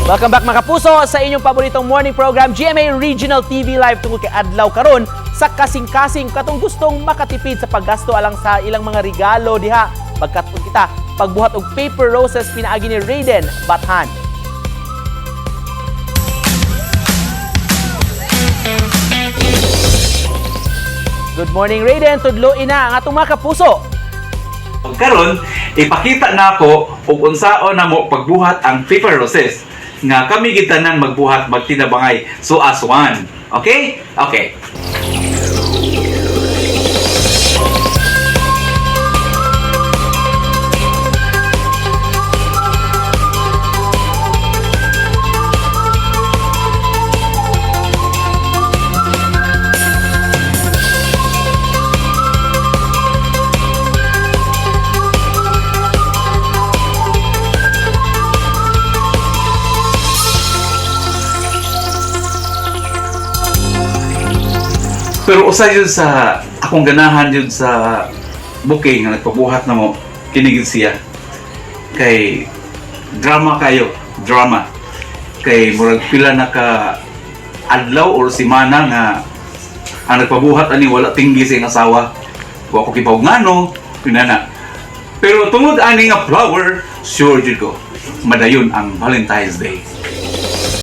Welcome back, mga kapuso, sa inyong paboritong morning program, GMA Regional TV Live, tungkol kay adlaw karon sa kasing-kasing, katong gustong makatipid sa paggasto alang sa ilang mga regalo diha. Pagkat-on kita pagbuhat og paper roses pinaagi ni Raiden Bathan. Good morning, Raiden, tudloin na ang atong mga kapuso. Karon, ipakita nako ug unsaon namo pagbuhat ang paper roses nga kami gid tanan magbuhat magtinabangay, so as one. Okay? Okay. Pero usa yun sa akong ganahan yun sa bouquet nga nagpabuhat na mo, kini gid siya. Kay drama kayo, drama. Kay murag pila na ka adlaw or simana nga ang nagpabuhat ani wala tinggi sa iyang asawa. Wa ko kibaw ngano, inana. Pero tungod ani nga flower, sure jud ko madayon ang Valentine's Day.